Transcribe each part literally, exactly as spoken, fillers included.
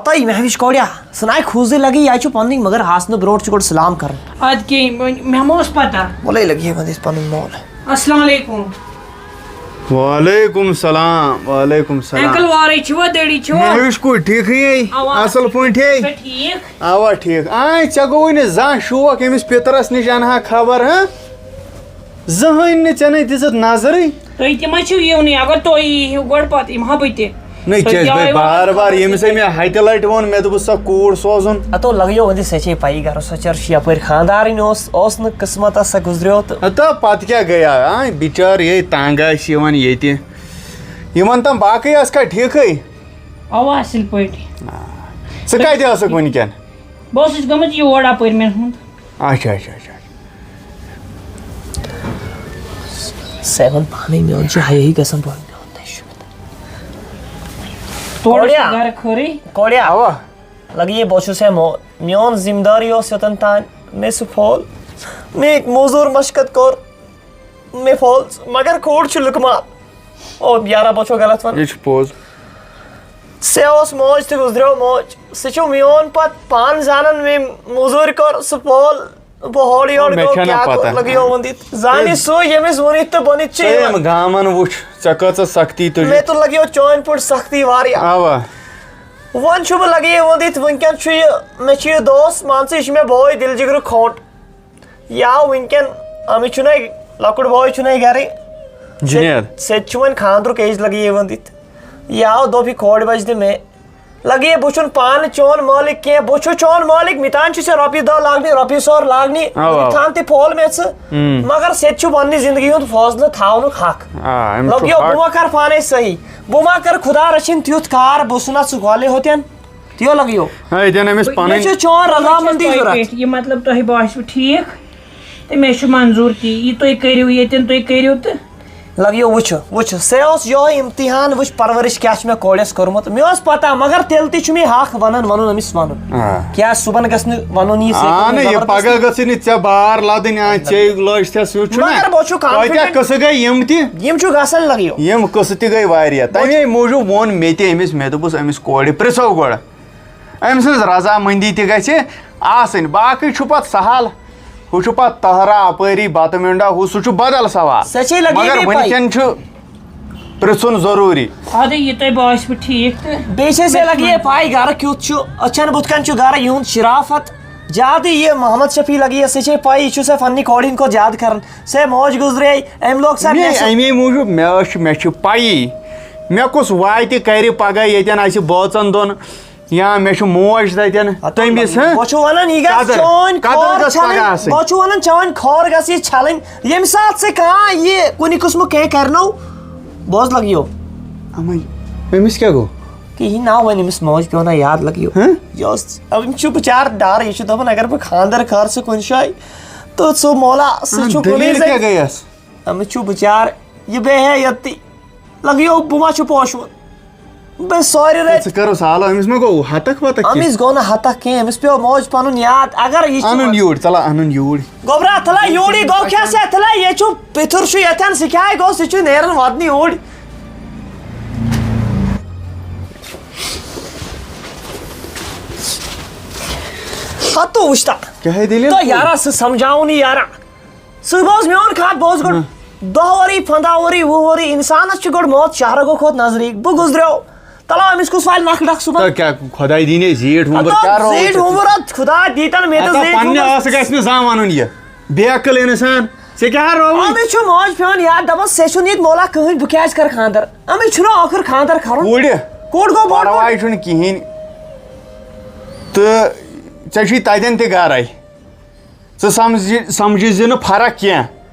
تۄہہِ مےٚ وٕچھ کوریا، سُہ ناے کھوٗژٕے لگی، یہِ چھُ پنٕنۍ، مگر ہاسنہٕ برونٛٹھ چھُ گۄڈٕ سلام کرُن۔ ادٕ کیٛاہ، وۄنۍ مےٚ ما اوس پتہ۔ وَلَے لگہِ یہِ وۄنۍ اَسہِ پنُن مول۔ السلام علیکم۔ وعلیکم السلام، وعلیکم السلام۔ انکل وارے چھِوا، دٔڑی چھِوا؟ مےٚ وٕچھ کوٗر ٹھیٖکھٕے یے، اَوا۔ اَصٕل پٲٹھۍ یے؟ ژٕ ٹھیٖک؟ اَوا ٹھیٖک۔ آے، ژےٚ گوٚوُے نہٕ زانٛہہ شوق أمِس پِترَس نِش اَنہٕ ہا خبر، ہہ؟ زٕہٕنۍ نہٕ ژےٚ نَے دِژٕتھ نظرٕے۔ تُہۍ تہِ ما چھِو یِونٕے؟ اگر تُہۍ یی ہِو گۄڈٕ، پَتہٕ یِمہٕ ہا بہٕ تہِ۔ نہ، تُہۍ کیٛازِ تہِ بہٕ آیِو بار اَتھ بار، خبرَس ییٚمِس سۭتۍ۔ أمۍ ہَتہِ لَٹہِ ووٚن، مےٚ دوٚپُس، سۄ کوٗر سوزُن۔ ہتو لگیو وۄنۍ ژےٚ چھے پَیی، گرس سۄ چٲر چھِ یَپٲرۍ خانٛدارٕنۍ اوس، اوس نہٕ قٕسمتس سۄ گُزریو تہٕ۔ ہتو پَتہٕ کیٛاہ گٔیاو؟ آ، بِچٲر یے تنگ آسہِ یِوان ییٚتہِ۔ یِمن تام باقٕے ٲسکھا ٹھیٖکھٕے؟ اَوا، اَصٕل پٲٹھۍ۔ ژٕ کَتہِ ٲسٕکھ وٕنکٮ۪ن؟ بہٕ اوسُس گوٚمُت یور اَپٲرۍ مےٚ ہُنٛد۔ اچھا، اچھا، اچھا۔ سیون پانے میون چھُ ہیے گژھان بہٕ میون نشہِ۔ تورٕ چھُ کوڑیا۔ گرٕ خٲرٕے۔ کوڑیا۔ اوا۔ لگہِ یہِ بہٕ چھُس ہے مو-، میون ذمہٕ دٲری اوس یوٚتن تام۔ مےٚ سُہ پھول۔ مےٚ أکۍ موزوٗر مشقت کوٚر۔ مےٚ پھول۔ مگر کوٚڑ چھُ لُکمان۔ او یارا، بہٕ چھُس غلط وَنان۔ یہِ چھُ پوٚز۔ سُہ اوس موج تہِ گُزریو موج۔ سُہ چھُ میون پتہٕ پانہٕ زانان، مےٚ موزوٗرۍ کٔر، سُہ پھول، بہٕ ہورٕ یورٕ مےٚ گوٚو، چھےٚ نہ کیٛاہ پتہ۔ گوٚو، لٔگیو ووٚنِتھ۔ زانہِ سُہ ییٚمِس ووٚنُتھ تہٕ بٔنِتھ چھِ یِوان۔ ژےٚ یِم گامن وٕچھ، ژےٚ کۭژاہ سختی تُجہِ۔ مےٚ تہِ لٔگیو چٲنۍ پٲٹھۍ سختی واریاہ۔ اوا۔ وۄنۍ چھُ بہٕ لگے ووٚنِتھ، وٕنکٮ۪ن چھُ یہِ، مےٚ چھُ یہِ دوس، مان ژٕ، یہِ چھُ مےٚ بوے دِل جِگرٕ کھوٚٹ۔ یا وٕنکٮ۪ن أمِس چھُنہٕ، لۄکُٹ بوے چھُنہٕ گرے۔ جُنید۔ سُہ تہِ چھُ وۄنۍ خاندرُک ایج لگے یِوان دِتھ۔ یہِ آو دوٚپ یہِ کھوڑِ بچہِ دِ مےٚ۔ لگے بہٕ چھُنہٕ پانہٕ چون مٲلِک کینٛہہ، بہٕ چھُس چون مٲلِک، مِتان چھُ ژےٚ رۄپیہِ دہ لاگنہِ، رۄپیہِ سور لاگنہِ، آ، آ۔ مِتان تہِ پھول مےٚ ژٕ۔ ہم۔ مگر سُہ تہِ چھُ پننہِ زندگی ہُنٛد فٲصلہٕ تھاونُک حق۔ آ، أمِس چھُ لگیو، حق۔ بہٕ ما کرٕ پانے صحیح، بہٕ ما کرٕ خدا رٔچھِنۍ تیُتھ کار، بہٕ چھُس نہ ژٕ گۄلہِ ہوتٮ۪ن۔ تیو لگیو۔ ہے، ییٚتٮ۪ن أمِس بہٕ، پنٕنۍ مےٚ چھِ چون رضامندی بہٕ چھَس تۄہہِ ضوٚرتھ۔ پٮ۪ٹھ، یہِ مطلب تۄہہِ باسِوٕ ٹھیٖک، تہٕ مےٚ چھُ منظوٗر تی، یہِ تُہۍ کٔرِو ییٚتٮ۪ن تُہۍ کٔرِو تہٕ۔ لگیو وٕچھُ، وٕچھُ، سُہ اوس یِہوٚے امتحان، وٕچھ پرورش کیٛاہ چھِ مےٚ کورٮ۪س کوٚرمُت۔ مےٚ اوس پتہ، مگر تیٚلہِ تہِ چھُ مےٚ حق ونان، ونُن أمِس ونُن۔ آ۔ کیٛاہ صُبحن گژھِ نہٕ ونُن یہِ سۭتۍ آ، نہٕ، یہِ زبردستی؟ پگاہ گٔژھٕے نہٕ ژےٚ بار لدٕنۍ، آ، ژےٚ لٲج تھس، یہِ چھُ نہ؟ مگر بہٕ چھُس تۄہہِ کیٛاہ confident۔ قصہٕ گٔے یِم تہِ؟ یِم چھُ گژھان لگیو۔ یِم قصہٕ تہِ گٔے واریاہ۔ بہٕ چھُس تَمے موٗجوٗب ووٚن مےٚ تہِ أمِس، مےٚ دوٚپُس أمِس کورِ پرٛژھو گۄڈٕ۔ أمۍ سٕنٛز رضامندی تہِ گژھِ آسٕنۍ، باقٕے چھُ پتہٕ سہل۔ ہُہ چھُ پتہٕ تہرا اپٲری بتہٕ مِنڈا، ہُہ سُہ چھُ بدل سوال۔ سۄ چھے لگے مگر مےٚ پَے۔ وٕنکٮ۪ن چھُ پرٛژھُن ضروٗری۔ ادٕ یہِ تۄہہِ باسِوٕ ٹھیٖک تہٕ۔ بیٚیہِ چھے ژےٚ لگے یہِ پَے گرٕ کیُتھ چھُ، أچھن بُتھ کَنۍ چھُ گرٕ یِہُنٛد شرافت۔ زیادٕ یہِ محمد شفیع لگے یہِ، سُہ چھے پَے، یہِ چھُ سۄ پننہِ کورِ ہِنٛدِ کھۄتہٕ زیادٕ کران۔ سۄ موج گُزرے، أمۍ لوگ سۄ مے نٮ۪صٕف۔ اَمے موٗجوٗب مےٚ ٲس، مےٚ چھِ پَیی، مےٚ کُس واتہِ کرِ پگاہ ییٚتٮ۪ن اَسہِ بٲژن دۄن۔ یا مےٚ چھُ موج تَتٮ۪ن، ہتو تٔمِس، ہہ؟ بہٕ چھُس وَنان، یہِ گژھِ قدٕر، چٲنۍ قدٕر کھور گژھِ چھَلٕنۍ۔ پگاہ آسٕنۍ۔ بہٕ چھُس وَنان، چٲنۍ کھور گژھِ یہِ چھَلٕنۍ۔ ییٚمہِ ساتہٕ ژےٚ کانٛہہ یہِ کُنہِ قٕسمُک کینٛہہ کَرنو، بوز لَگیو۔ اَمَے، أمِس کیٛاہ گوٚو؟ کِہیٖنۍ نہ، وۄنۍ أمِس موج پیوٚو نہ یاد لَگیو۔ ہہ؟ یہِ اوس، أمِس چھُ بِچارٕ ڈَر، یہِ چھُ دَپان، اگر بہٕ خانٛدَر کَرٕ سُہ کُنہِ جایہِ، تہٕ سُہ مولا، سُہ اَہَن، چھُ کُنُے دٔلیٖل زَنہِ۔ کیٛاہ گٔیَس؟ أمِس چھُ بِچارٕ، یہِ بیٚہہِ ہے ییٚتی۔ لَگیو، بہٕ ما چھُ پوشوُن؟ بہٕ سورُے رٔٹۍ۔ ژٕ کَرُس حالہ، أمِس ما گوٚو ہَتَکھ وَتَکھ کینٛہہ؟ أمِس گوٚو نہٕ ہَتَکھ کینٛہہ، أمِس پیوٚو موج پَنُن یاد۔ اگر یہِ چھُ اَنُن یوٗرۍ، ژَلہ اَنُن یوٗرۍ۔ گوٚبرا، تھَلا یوٗرۍ گوٚو کیٛاہ سا، تھَلا یہِ چھُ پِتُر چھُ ییٚتھٮ۪ن، سُہ کیٛاہ گوٚو، سُہ چھُ نیران وَدنہِ اوٗرۍ۔ ہَتو وٕچھتا۔ کیٛاہ ہے دٔلیٖل؟ تو یارا، سُہ سَمجھاوُن یہِ یارا۔ ژٕ بوز میون کتھ، بوز گۄڈٕ۔ ہاں۔ دہ ؤری، پنٛداہ ؤری، وُہ ؤری، انسانس چھُ گۄڈٕ موت شہرکو کھۄتہٕ نزدیٖک۔ بہٕ گُزریو، تلہ أمِس کُس والہِ نکھٕ ڈکھ صُبحن؟ تہٕ کیٛاہ خۄداے دِیِن ہے زیٖٹھ وُمبُر، ہتو کیٛاہ رووُے زیٖٹھ ژےٚ؟ وُمبُر، ہتو خۄداے دیٖتن مےٚ تہِ ہتو زیٖٹھ پننہِ وُمبُر۔ ٲسہٕ گژھِ نہٕ زانٛہہ ونُن یہِ۔ بے عقل انسان، ژےٚ کیٛاہ رووُے؟ أمِس چھُ موج پٮ۪وان یاد دپان، ژےٚ چھُنہٕ ییٚتہِ مولا کٕہٕنۍ، بہٕ کیٛازِ کرٕ خانٛدر؟ أمِس چھُنہٕ ٲخٕر خانٛدر کرُن۔ کورِ، کوٚٹ گوٚو بوٚڑ پرواے چھُنہٕ کِہیٖنۍ۔ تہٕ ژےٚ چھُے تتٮ۪ن تہِ گرے۔ ژٕ سمجھِ، سمجھِ زِ نہٕ فرق کینٛہہ۔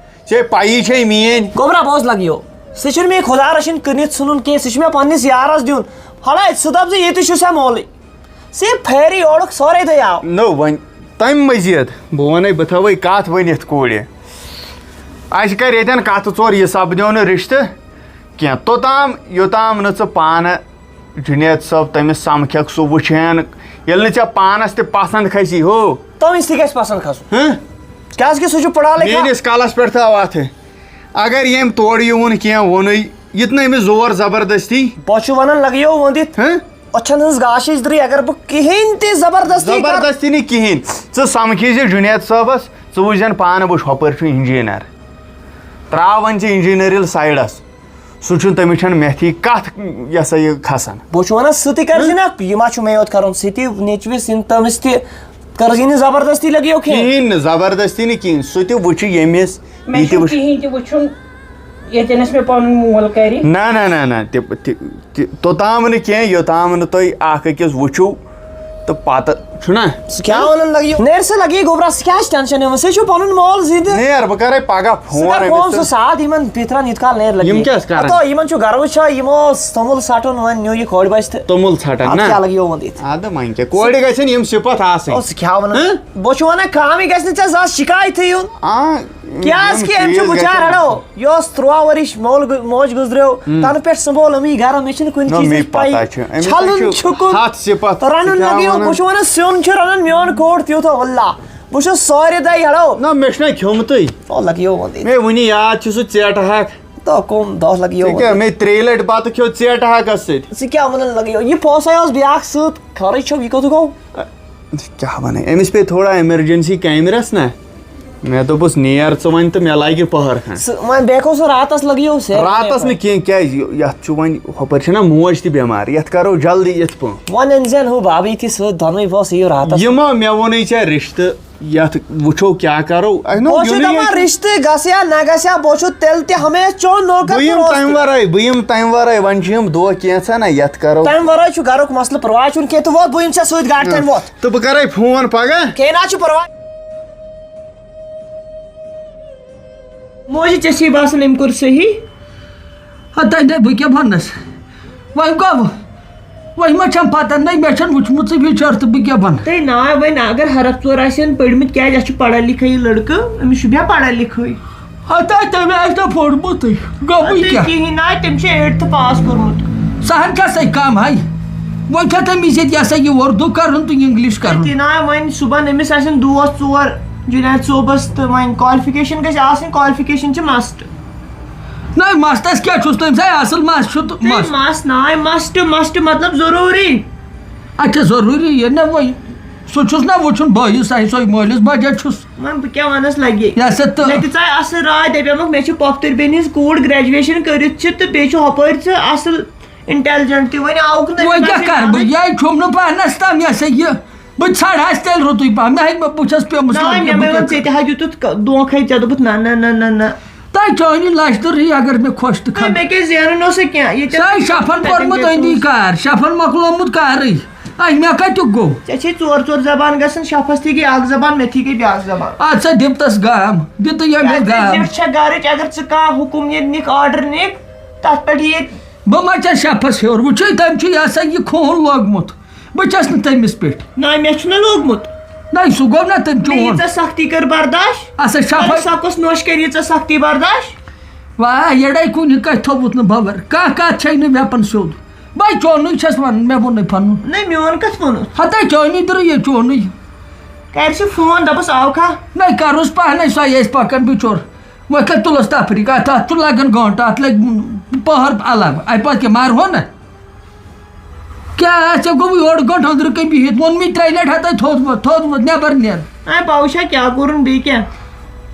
ژےٚ پَیی چھے میٛٲنۍ۔ گوٚبرا، بوز لگیو۔ سُہ چھُنہٕ مےٚ خۄدا رٔچھِنۍ کٕنِتھ ژھٕنُن کینٛہہ، سُہ چھُ مےٚ پننِس یارس دیُن۔ ہلے، ژٕ دپ زِ ییٚتہِ چھُ سا مولٕے۔ ژےٚ پھیرِ یورُک سورُے دٔریاو۔ نو وۄنۍ تَمہِ مٔزیٖد بہٕ وَنَے، بہٕ تھاوَے کَتھ ؤنِتھ کوٗرِ۔ اَسہِ کَرِ ییٚتٮ۪ن کَتھٕ ژور، یہِ سپدیو نہٕ رِشتہٕ کینٛہہ۔ توٚتام یوٚتام نہٕ ژٕ پانہٕ جُنید صٲب تٔمِس سمکھکھ، سُہ وٕچھِ ہن، ییٚلہِ نہٕ ژےٚ پانس تہِ پسند کھسی ہو۔ تٔمِس تہِ گژھِ پسند کھسُن۔ ہہ؟ کیازِ کہِ سُہ چھُ پڑھا لکھا۔ میٲنِس کلس پٮ۪ٹھ تھاو اتھٕ۔ اگر ییٚمۍ تورٕ یِوُن کینٛہہ ووٚنُے، یہِ تہِ نہٕ أمِس زور زبردستی۔ بہٕ چھُ ونان لگیو ووٚندِتھ۔ ہہ؟ أچھن ہٕنٛز گاش ہِش درٕے، اگر بہٕ کِہیٖنۍ تہِ زبردستی کرٕ۔ زبردستی نہٕ کِہیٖنۍ۔ ژٕ سمکھی زِ جُنید صٲبس، ژٕ وٕچھ زن پانہٕ، بہٕ چھُس ہۄپٲرۍ چھُ انجینر۔ تراو وۄنۍ ژٕ انجینر ییٚلہِ سایڈس۔ سُہ چھُنہٕ، تٔمِس چھَنہٕ میتھی کتھ، یہِ ہسا یہِ، کھسان۔ بہٕ چھُس ونان، سُہ تہِ کر زِ نہ، یہِ ما چھُ مےٚ یوت کرُن، سُہ تہِ نیٚچوِس یِن تٔمِس تہِ کر زِ نہٕ زبردستی لگیو کینٛہہ۔ کِہیٖنۍ نہٕ، زبردستی نہٕ کِہیٖنۍ۔ سُہ تہِ وٕچھِ ییٚمِس، مےٚ یہِ تہِ چھُنہٕ وٕچھِ۔ کِہیٖنۍ تہِ وٕچھُن، ییٚتٮ۪نَس مےٚ پَنُن مول کَرِ۔ نہ، نہ، نہ، نہ، تہِ، تہِ، تہِ، توٚتام نہٕ کینٛہہ، یوٚتام نہٕ تُہۍ اَکھ أکِس وٕچھِو تہٕ پَتہٕ چھُنہ۔ ژٕ کیٛاہ وَنان لَگہِ؟ نیر سا لَگہِ گوٚبرا، ژٕ کیٛاہ چھِ ٹٮ۪نشَن نِوان؟ ژٕ چھُکھ پَنُن مول زِندٕ۔ نیر، بہٕ کَرَے پَگاہ ژٕ فون کَر فون أمِس سُہ تہٕ ساتھ یِمَن پِترَن یِتھ کال نیر لَگہِ۔ یِم کیٛاہ ٲسۍ کَران؟ ہَتو یِمَن چھُ گَرٕ وٕچھان، یِمو اوس توٚمُل ژھٹُن، وۄنۍ نیوٗ یہِ کھوڑِ بَچہِ تہٕ توٚمُل ژھٹان اَتھ نہ؟ کیٛاہ لَگہِ یِوان دِتھ؟ اَدٕ وۄنۍ کیٛاہ، کورِ گژھن یِم صِفت آسٕنۍ۔ او، ژٕ کیٛاہ وَنان؟ ہہ؟ بہٕ چھُس وَنان، کامٕے گژھِ نہٕ ژےٚ زانٛہہ شِکایتھٕے یُن۔ آ، کیٛازِ یِم کہِ أمۍ چھُ چیٖز بُچار گژھن ہڑو، یہِ اوس تُرٛواہ ؤرِش مول گُ-، موج گُزریو، ہم۔ تَنہٕ پٮ۪ٹھ سنٛبھول أمی گرٕ، مےٚ چھِنہٕ کُنہِ نہ، چیٖزٕچ مےٚ پَیی۔ پَتہ چھِ، أمِس چھَلُن چھُ چھُکُن، ہَتھ صِفت۔ رَنُن ژٕ کیٛاہ لَگیو، وَنان؟ بہٕ چھُس وَنان، سیُن چھُ رَنان میون کوٹ تیوٗتاہ، واللہ۔ بہٕ چھُس سورِ دۄہ ہڑو۔ نہ، مےٚ چھُنہ کھیوٚمتُے۔ او، لَگیو وۄنۍ ییٚتہِ۔ مےٚ وُنہِ یاد چھُ سُہ ژیٹہٕ ہاکھ۔ دۄہ کٕم دۄہ لَگیو ژےٚ کیٛاہ، وۄنۍ؟ مےٚ ترٛیٚیہِ لَٹہِ بَتہٕ کھیوٚو ژیٹہٕ ہاکَس سۭتۍ۔ ژٕ کیٛاہ وَنان لَگیو؟ یہِ پونٛسَے اوس بیٛاکھ سۭتۍ، خرٕچ چھو، یہِ کوٚت گوٚو؟ کیٛاہ وَنَے، أمِس پیٚیہِ تھوڑا emergency کیمرَس نہ۔ مےٚ دوٚپُس، "نیر ژٕ وۄنۍ تہٕ مےٚ لَگہِ پٔہر کھنٛڈ۔" سُہ، وۄنۍ بیٚیہِ گوٚو سُہ راتَس لَگیو سیر۔ راتَس نہٕ کینٛہہ، کیٛازِ؟ یہِ-، یَتھ چھُ وۄنۍ ہُپٲرۍ چھَنہ موج تہِ بٮ۪مار، یَتھ کَرو جلدی یِتھ پٲٹھۍ۔ وۄنۍ أنۍ زٮ۪ن ہُہ بابٕے تہِ سۭتۍ، دۄنوَے بٲژ یِیِو راتَس۔ یِمو مےٚ ووٚنُے ژےٚ رِشتہٕ، یَتھ وٕچھو کیٛاہ کَرو۔ اَسہِ نہ بہٕ اوس یہِ چھُس نہٕ دَپان، ییٚتہِ۔ رِشتہٕ گژھِ یا نہ گژھِ یا، بہٕ اوسُس تیٚلہِ تہِ ہمیشہِ چون نوکر بہٕ تہٕ یِمہٕ روزٕ۔ تَمہِ وَرٲے، بہٕ یِمہٕ تَمہِ وَرٲے، وۄنۍ چھِ یِم دۄہ کینٛژھا نہ، یَتھ کَرو۔ تَمہِ وَرٲے چھُ گَرُک مسلہٕ پَرواے چھُنہٕ کینٛہہ، تہٕ ووت بہٕ یِمہٕ ژےٚ سۭتۍ گاٹہٕ تانۍ ووت۔ تہٕ بہٕ کَرَے فون پَگاہ۔ کینٛہہ نہ حظ چھُ پَرواے۔ موجی، ژےٚ چھے باسان أمۍ کوٚر صحیح؟ ہتا دے، بہٕ کیٛاہ وَنَس؟ وۄنۍ گوٚو، وۄنۍ ما چھَم پَتہ، نَے مےٚ چھَنہٕ وٕچھمُتٕے بِچٲر تہٕ بہٕ کیٛاہ وَنہٕ؟ تَے نا، وۄنۍ اگر حرف ژور آسن پٔرمٕتۍ، کیٛازِ اَسہِ چھُ پَڑھا لِکھا یہِ لٔڑکہٕ، أمِس چھُ بیٚیہِ پَڑھا لِکھٲے۔ ہتا تٔمۍ آسہِ نہٕ پوٚرمُتٕے، گوٚو وۄنۍ تہٕ کیٛاہ؟ کِہیٖنۍ نا، تٔمۍ چھُ eighth pass کوٚرمُت۔ سُہ ہَن چھا سَے کَم ہَے؟ وۄنۍ چھا تٔمِس ییٚتہِ یہِ ہسا یہِ اُردو کَرُن تہٕ English کَرُن؟ تہِ نا، وۄنۍ صُبحن أمِس آسن دوس ژور جُنید صٲبَس، تہٕ وۄنۍ qualification گژھِ آسٕنۍ، qualification چھِ must۔ نہ، مستس کیٛاہ چھُس تٔمۍ سٕے اصل مس چھُ تہٕ تٔمۍ مس۔ مس ناے، must، must مطلب ضروٗری۔ اچھا، ضروٗری یہِ نہ وۄنۍ۔ سُہ چھُس نہ وٕچھُن بٲیِس ساے سۄے مٲلِس بجا چھُس۔ وۄنۍ بہٕ کیٛاہ وَنس لگے۔ یہِ ہسا تہٕ مےٚ دِژاے اصل راے، دَپیومکھ مےٚ چھِ پۄپھتٕر بیٚنہِ ہٕنٛز کوٗر graduation کٔرِتھ چھِ تہٕ بیٚیہِ چھُ ہۄپٲرۍ ژٕ اصل intelligent تہِ، وۄنۍ آوُکھ نہٕ وۄنۍ کیٛاہ کرٕ بہٕ؟ یہِ ہے چھُم نہٕ پانس تام، یہِ ہسا یہِ۔ بہٕ ژھانٛڈٕ ہا تیٚلہِ رُتُے پہم، مےٚ ہے بہٕ چھَس پیوٚمُت نہ، لۄکٹہِ، مےٚ بہٕ مےٚ ووٚن کیٛاہ ژےٚ تہِ ہا دیُتُتھ ک-، دھونٛکھَے، ژےٚ دوٚپُتھ نہ، نہ، نہ، نہ، نہ۔ تۄہہِ چٲنی لَچھ تہٕ رٕے اگر مےٚ خۄش تہٕ ہے، کھَنٛڈ۔ مےٚ کیٛاہ زینُن اوس سُہ کینٛہہ، ییٚتٮ۪ن سۄ ہے شفن تَتٮ۪ن پوٚرمُت گژھِ أنٛدی اوس۔ کار، شفن مۄکلومُت کارٕے۔ اَے، مےٚ کَتیُک گوٚو؟ ژےٚ چھے ژور ژور زبان گژھان، شفس تہِ گٔے اَکھ زبان، مےٚ تہِ گٔے بیٛاکھ زبان۔ اَدٕ سا دِم تَس گام، دِ تہٕ ییٚمِس یَتھ گام۔ زِٹھ چھےٚ گَرٕچ، اگر ژٕ کانٛہہ حُکُم ییٚتہِ نِکھ، order نِکھ، تَتھ پٮ۪ٹھ ییٚتہِ۔ بہٕ ما چھَس شفس ہیوٚر؟ وٕچھُے، تٔمۍ چھُ یہِ ہسا یہِ خوٗن لوگمُت۔ بہٕ چھَس نہٕ تٔمِس پٮ۪ٹھ۔ نہ، مےٚ چھُنہ لوگمُت۔ نہ، سُہ گوٚو نہ تٔمۍ نہ، چون۔ ییٖژاہ سختی کٔر برداش۔ اچھا، شفا۔ سۄ کۄس نوش کَرِ ییٖژاہ سختی برداش؟ واہ، یَڑَے کُنہِ کَتھِ تھوٚوُتھ نہٕ بَوَر۔ کانٛہہ کَتھ چھَے نہٕ وٮ۪پَن سیوٚد۔ بَے، چونُے چھَس وَنان، مےٚ ووٚنُے پَنُن۔ نہ، میون کَتھ ووٚنُتھ؟ ہَتَے چٲنی درٕے یہِ چونُے۔ کَرِ سُہ فون، دَپَس آوکھا؟ نہ، کَرُس پانَے، سۄ ٲسۍ پَکان بِچور۔ وۄنۍ کَتہِ تُلَس تفریٖق؟ اَتھ، اَتھ چھُ لَگان گٲنٛٹہٕ، اَتھ لَگہِ پٔہَر الگ۔ اَتہِ پَتہٕ کیٛاہ مَرٕ ہو نہ؟ کیٛاہ ژےٚ گوٚوُے اوٚڑ گٲنٛٹہٕ أنٛدرٕ کَنۍ بِہِتھ؟ ووٚنمُے ترٛےٚ لَٹہِ ہَتَے تھوٚد وۄتھ، تھوٚد وۄتھ، نٮ۪بَر نیر۔ اے باوشا، کیٛاہ کوٚرُن بیٚیہِ کیٛاہ؟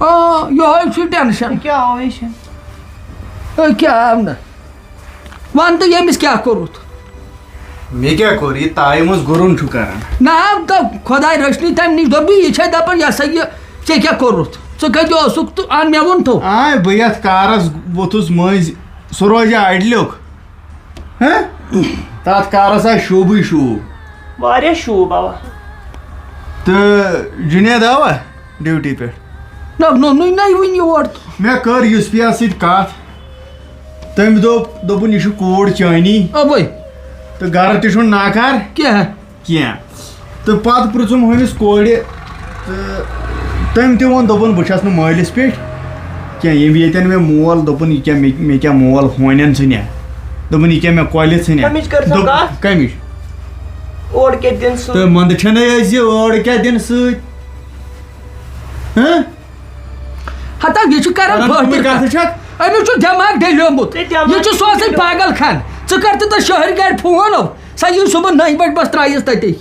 آ، یِہوٚے چھُ ٹٮ۪نشَن۔ کیٛاہ آوُے چھُ؟ ہے، کیٛاہ آو نہٕ؟ وَن تہٕ ییٚمِس کیٛاہ کوٚرُتھ؟ مےٚ کیٛاہ کوٚر؟ یہِ تایہِ منٛز گُرُن چھُ کران۔ نہ، تہٕ خۄداے رٔچھنٕے تَمہِ نِش دوٚپُے، یہِ چھے دَپان، یہِ ہسا یہِ، ژےٚ کیٛاہ کوٚرُتھ؟ ژٕ کَتہِ اوسُکھ تہٕ اَن مےٚ ووٚن تو۔ آے، بہٕ یَتھ کارَس ووٚتھُس مٔنٛزۍ، سُہ روزِ اَڑلیُک۔ ہہ؟ تَتھ کارَس آے شوٗبٕے شوٗب۔ واریاہ شوٗب، اَوا۔ تہٕ جُنید آوا ڈیوٹی پٮ۪ٹھ؟ نہ، نوٚنُے نَے وُنہِ یور تہٕ۔ مےٚ کٔر یوسفیَس سۭتۍ کَتھ۔ تٔمۍ دوٚپ، دوٚپُن، "یہِ چھُ کوٗر چٲنی۔" اَوَے۔ تہٕ گَرٕ تہِ چھُنہٕ ناکار۔ کیٛاہ؟ کینٛہہ۔ تہٕ پَتہٕ پرٛژھُم ہُمِس کورِ، تہٕ تٔمۍ تہِ ووٚن، دوٚپُن، "بہٕ چھَس نہٕ مٲلِس پٮ۪ٹھ کینٛہہ، ییٚمۍ ییٚتٮ۪ن مےٚ مول دوٚپُن، یہِ کیٛاہ، مےٚ، مےٚ کیٛاہ مول ہونٮ۪ن ژھٕنیا؟" دوٚپُن، "یہِ کیٛاہ مےٚ کۄلہِ ژھٕنیا؟" کَمِچ کٔر سۄ دوٚپ-، کَتھ؟ کَمِچ؟ اورٕ کیٛاہ دِن سۭتۍ؟ تہٕ مَنٛدٕ چھَنَے اَسہِ یہِ ٲڑ کیٛاہ دِنہٕ سۭتۍ؟ ہہ؟ ہتا، یہِ چھُ کران کران فٲطر کُمٕے کَتھٕ کَتھ۔ چھَکھ؟ أمِس چھُ دٮ۪ماغ ڈٔلیومُت۔ ہے، دٮ۪ماغ یہِ چھُ سُہ آسان ڈٔلیومُت۔ پاگل خان۔ ژٕ کر تہٕ تَس شہرِ گاڑِ فون، تھٲیِو صُبحن نَیہِ بجہِ بس ترٛٲیِس تَتے۔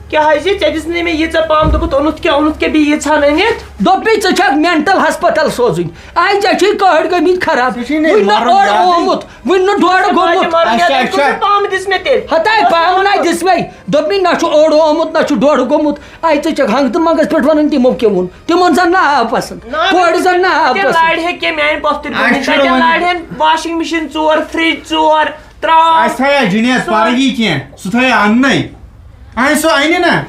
کیٛاہ حظ یہِ؟ ژےٚ دِژ نہٕ مےٚ ییٖژاہ پام، دوٚپُتھ اوٚنُتھ کیٛاہ، اوٚنُتھ کیٛاہ، بیٚیہِ ییٖژہن أنِتھ؟ دوٚپمَے ژٕ چھَکھ mental hospital سوزٕنۍ۔ آے ژےٚ چھُے کٔہٕڑ گٔمٕتۍ خراب۔ ژےٚ چھُے نہٕ وٕنہِ نہٕ مَرُن اوٚڑ یادٕے۔ آمُت، وٕنہِ نہٕ ڈۄڈ گوٚمُت۔ اچھا، اچھا۔ پام دِژ مےٚ تیٚلہِ۔ ہتاے پام نہ دِژمَے۔ دوٚپمَے نہ چھُ اوٚڑ آمُت، نہ چھُ ڈۄڈ گوٚمُت۔ آے ژٕ چھَکھ ہنٛگتہٕ منٛگَس پٮ۪ٹھ وَنان تِمو کیٛاہ ووٚن۔ تِمن زن نہ آو پسند۔ نہ، کورِ زن نہ آو تتہِ پسند۔ لاڑِ ہے کیٚنٛہہ میانہِ پۄپھتٕرۍ اَسہِ بنہِ۔ چھُنہٕ تتہِ وۄنۍ لاڑِ ہن washing machine ژور، fridge ژور، ترٛام۔ اَسہِ تھایہِ جُنید سورُے۔ پرٕ یی کینٛہہ، سُہ تھایہِ اَننَے۔ اَسہِ سُہ اَنہِ نہ۔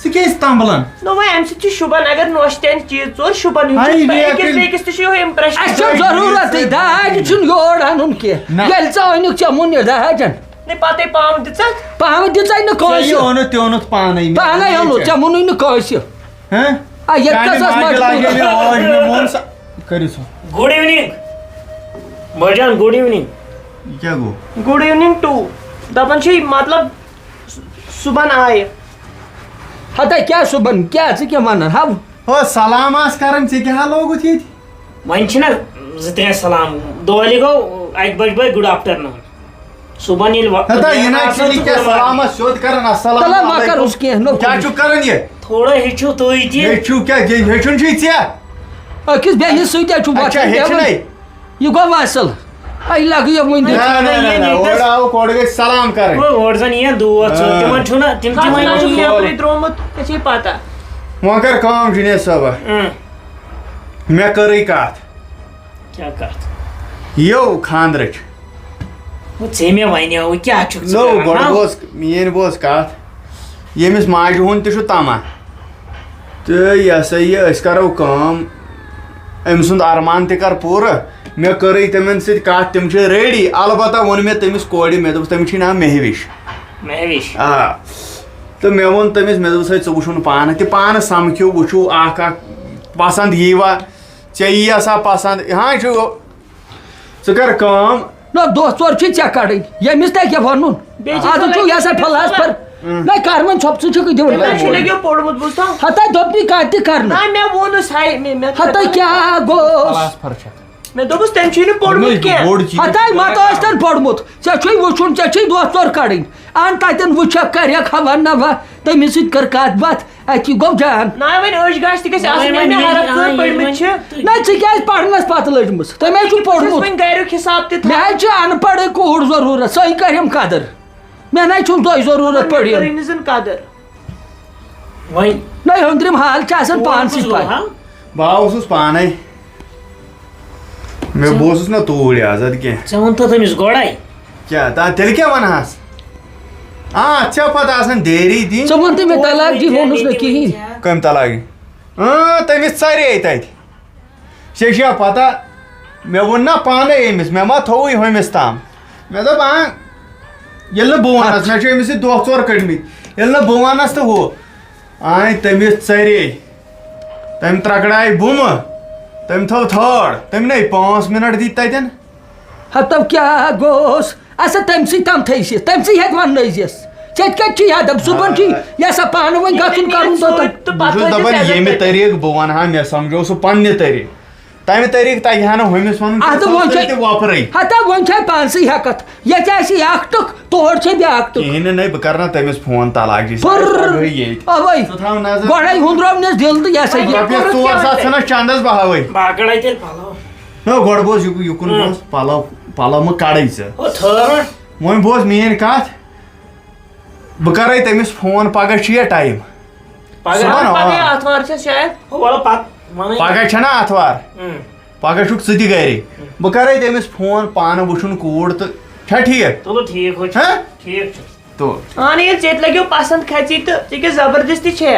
ژٕ کیٛازِ تمبلان؟ نہ، وۄنۍ اَمہِ سۭتۍ چھُ شوٗبان، اگر نۄشہِ تہِ اَنہِ چیٖز ژور، شوٗبان ہیوٗ ہاے، چھُ۔ یہِ أکِس اَکھ بیٚکِس تہِ چھُ یِہوٚے impression۔ اَسہِ چھُ ضروٗرتٕے، داج چھُنہٕ یور اَنُن کینٛہہ۔ نہ۔ ییٚلہِ ژٕ أنِکھ، ژےٚ مون یہِ داج اَن۔ نہ، پَتَے پام دِژَتھ۔ پام دِژَے نہٕ ژےٚ کٲنٛسہِ۔ یہِ اوٚنُتھ، تہِ اوٚنُتھ پانَے۔ پانَے اوٚنُتھ، ژےٚ مونُے نہٕ کٲنٛسہِ۔ ہہ؟ آ، ییٚتہِ کیٛازِ کَس ٲس ماجہِ مجبوٗر؟ لاجے مےٚ عٲش، مےٚ ووٚن سا، کٔرِو سا۔ Good evening۔ بٲے جان، good evening۔ یہِ کیٛاہ گوٚو؟ Good evening too۔ دَپان چھِ، مطلب، صُبحن آیہِ۔ ہتا کیٛاہ صُبحن؟ کیٛاہ ژٕ کیٛاہ وَنان؟ ہاو۔ ہو، سلام آس کران، ژےٚ کیٛاہ ہا لوگُتھ ییٚتہِ؟ وۄنۍ چھِنہ زٕ ترٛےٚ سلام۔ دۄہلہِ گوٚو اَکہِ بجہِ بٲگۍ good afternoon۔ صُبحن ییٚلہِ وۄ-، ہتا، یہِ نہ آسان چھُنہٕ چھُ کینٛہہ، good morning۔ سلامس سیوٚد کران، السلام تَلہ وۄنۍ کر علیکُم۔ اس کینٛہہ، نہ کیٛاہ کُس۔ چھُکھ کران یہِ؟ تھوڑا ہیٚچھِو تُہۍ تہِ۔ ہیٚچھِو کیٛاہ؟ یہِ ہیٚچھُن چھُے ژےٚ؟ أکِس بیٚیِس سۭتۍ چھُ اچھا، وۄتھُن ہیٚچھنَے؟ بیٚہُن۔ یہِ گوٚو اصٕل۔ اَے لگہٕ یہِ وٕنہِ۔ نہ، نہ، نہ، نہ، اورٕ آو، گۄڈٕ گژھِ سلام کرٕنۍ۔ گوٚو، اورٕ زن یِیَن دوس، آ۔ تِمن چھُنہ، تِم تہِ خاص وۄنۍ نہ چھُ یِیَن۔ نیبرٕے درٛامُت، ژےٚ چھے پتہ۔ وۄنۍ کر کٲم، جُنید صٲبہ۔ اۭں۔ مےٚ کٔرٕے کتھ۔ کیٛاہ کتھ؟ یو خاندرٕچ۔ وۄنۍ ژےٚ مےٚ ونیو، وۄنۍ کیٛاہ چھُکھ ژٕ نو، کران؟ گۄڈٕ ہاو۔ بوز، میٲنۍ بوز کتھ۔ ییٚمِس ماجہِ ہُنٛد تہِ چھُ طمع۔ تہٕ یہِ ہسا یہِ، أسۍ کرو کٲم، أمۍ سُنٛد ارمان تہِ کر پوٗرٕ۔ مےٚ کٔرٕے تِمن سۭتۍ کتھ، تِم چھِ ready۔ البتہ ووٚن مےٚ تٔمِس کورِ، مےٚ دوٚپُس، تٔمِس چھُے ناو مہوِش۔ مہوِش۔ آ۔ تہٕ مےٚ ووٚن تٔمِس، مےٚ دوٚپُس، ہے، ژٕ وٕچھُن پانہٕ تہِ، پانہٕ سمکھِو، وٕچھِو اکھ اکھ پسنٛد ییٖوا، ژےٚ یی ہسا پسنٛد۔ ہاں، یہِ چھُ ژٕ کر کٲم۔ نہ، دۄہ ژور چھُے ژےٚ کڑٕنۍ، ییٚمِس تۄہہِ کیٛاہ وَنُن؟ بیٚیہِ چھِ اَدٕ ژٕ چھُو لٔگِتھ یہِ ہسا فِلحالَس پَر-، اۭں۔ نہ، کَر وۄنۍ ژھۄپہٕ، ژٕ چھُکھ دِوان تیٚلہِ کَتہِ چھُ پَرُن۔ لٔگِو پوٚرمُت، بوٗزتھا؟ ہَتَے دوٚپنُے کَتہِ تہِ کَرنہٕ۔ نہ، مےٚ ووٚنُس، ہاے، مےٚ، مےٚ ہَتَے کیٛاہ گوٚوس؟ کلاس فرق چھےٚ۔ مےٚ دوٚپُس، تٔمۍ چھُے نہٕ پوٚرمُت دوٚپمَے، کینٛہہ۔ بوٚڑ چیٖز۔ ہَتَے مَتہٕ ٲسۍ تَن پوٚرمُت، ژےٚ چھُے وٕچھُن، ژےٚ چھُے دۄہ ژور کَڑٕنۍ۔ اَن تَتٮ۪ن وٕچھَکھ، کَرٮ۪کھ ہا وَن نہ وَ، تٔمِس سۭتۍ کٔر کَتھ باتھ۔ اَتہِ گوٚو جان۔ نہ، وۄنۍ أچھ گژھِ تہِ گژھِ آسٕنۍ، وۄنۍ ییٚلہِ مےٚ ییٚلہِ ہرف آے، ژور ییٚلہِ پٔرمٕتۍ وۄنۍ چھِ۔ تُہۍ نہ، ژٕ کیٛازِ پَرنَس پَتہٕ لٔجمٕژ؟ تۄہہِ ما چھُو بہٕ چھَس پوٚرمُت؟ وۄنۍ گَریُک حِساب تہِ مےٚ تھاوان۔ حظ چھِ اَن پَڑھٕے کوٗر ضروٗرت، سۄے کَرٮ۪م قدر۔ مےٚ نہ حظ چھُم تۄہہِ ضروٗرت مےٚ پٔرِو۔ کٔرٕے نہٕ زَن قدر۔ وۄنۍ نہ، ہُندرِم حال چھِ آسان پانسٕے پَے۔ بہٕ ہا اوسُس پانَے۔ مےٚ ژٕ بہٕ اوسُس نہ توٗرۍ آز، اَدٕ کیٛاہ؟ ژےٚ ووٚن تہٕ تٔمِس گۄڈَے۔ کیٛاہ؟ تا-، تیٚلہِ کیٛاہ وَنہٕ ہَس؟ آ، اَتھ چھا پَتہٕ آسان دیری دِنۍ؟ ژٕ وَن تہٕ مےٚ، طلاق دی ووٚنُس نہٕ کِہیٖنۍ۔ کٔمۍ طلاق دی؟ اۭں، تٔمِس ژَرے تَتہِ۔ ژےٚ چھےٚ پَتہ، مےٚ ووٚن نہ پانَے أمِس، مےٚ ما تھوٚوُے ہُمِس تام؟ مےٚ دوٚپ، آ، ییٚلہِ نہٕ بہٕ وَنَس، اَتھ مےٚ چھِ أمِس سۭتۍ دۄہ ژور کٔڑمٕتۍ، ییٚلہِ نہٕ بہٕ وَنَس تہٕ ہُہ۔ آے تٔمِس ژَرے۔ تٔمۍ ترٛکڑایہِ بُمہٕ۔ تٔمۍ تھٲو تھٲڈ۔ تٔمۍ نے پانٛژھ مِنٹ دِتۍ تَتٮ۪ن۔ ہتو کیٛاہ گوٚوس؟ اَسا تٔمۍ سٕے تام تھٲیِس یہِ۔ تٔمۍ سٕے ہٮ۪تھ وَننٲیزٮ۪س۔ ژےٚ تہِ کَتہِ چھُے ادب؟ صُبحن چھُے آ۔ یہِ ہسا پانہٕ وۄنۍ ییٚلہِ گژھُن نہٕ یہِ کَرُن توٚتَن۔ ژوٚٹ تہٕ بہٕ پَتہٕ چھُس تھٲیزٮ۪س دَپان، عزت ییٚمہِ تَتٮ۪ن۔ طریٖقہٕ بہٕ وَنہٕ ہا، مےٚ سَمجھو سُہ پنٛنہِ طریٖقہٕ۔ تَمہِ طریٖقہٕ تَگہِ ہا نہٕ ہُمِس وَنُن، اَدٕ تَتھ وۄنۍ منٛز چھے، تہِ وۄپرٕے۔ ہتا وۄنۍ چھے پانسٕے ہٮ۪کتھ۔ ییٚتہِ آسہِ یہِ اکھ ٹُک، تور چھے بیٛاکھ ٹُک۔ کِہیٖنۍ نہٕ، نَے، بہٕ کرٕ نا تٔمِس فون، طلاق جی، سُہ پھُر۔ آسہِ پگہٕے ییٚتہِ۔ اوے۔ ژٕ تھاو نظر۔ گۄڈَے ہُنٛدروو مےٚ دِل تہٕ یہِ ہسا یہِ۔ رۄپیَس ژور ساس ژھٕنَس چندس بہاوٕے۔ بہٕ ہا کڑے تیٚلہِ پَلو۔ نہ، گۄڈٕ بوز یہِ، یُکُن ہُم۔ بوز، پَلو، پَلو مہٕ کڑٕے ژٕ۔ ہُہ ٹھٔہر وۄنۍ۔ وۄنۍ بوز میٛٲنۍ کَتھ۔ بہٕ کرے تٔمِس فون، پگاہ چھُ یہِ ٹایم۔ پگاہ؟ صُبحن، پگاہ آ۔ آتھوار چھےٚ شاید۔ ہُہ وَلہٕ پَتہٕ وَنَے۔ پگاہ چھےٚ نا آتھوار؟ اۭں۔ پگاہ چھُکھ ژٕ تہِ گرے۔ بہٕ کرے تٔمِس فون، پانہٕ وٕچھُن کوٗر تہٕ چھا ٹھیٖک؟ تُلو ٹھیٖک، ہُہ چھُ۔ ہہ؟ ٹھیٖک چھُ۔ تو۔ اہن، ییٚلہِ ژےٚ تہِ لگیو پسند کھژی تہٕ ژےٚ کیٛاہ زبردستی چھےٚ؟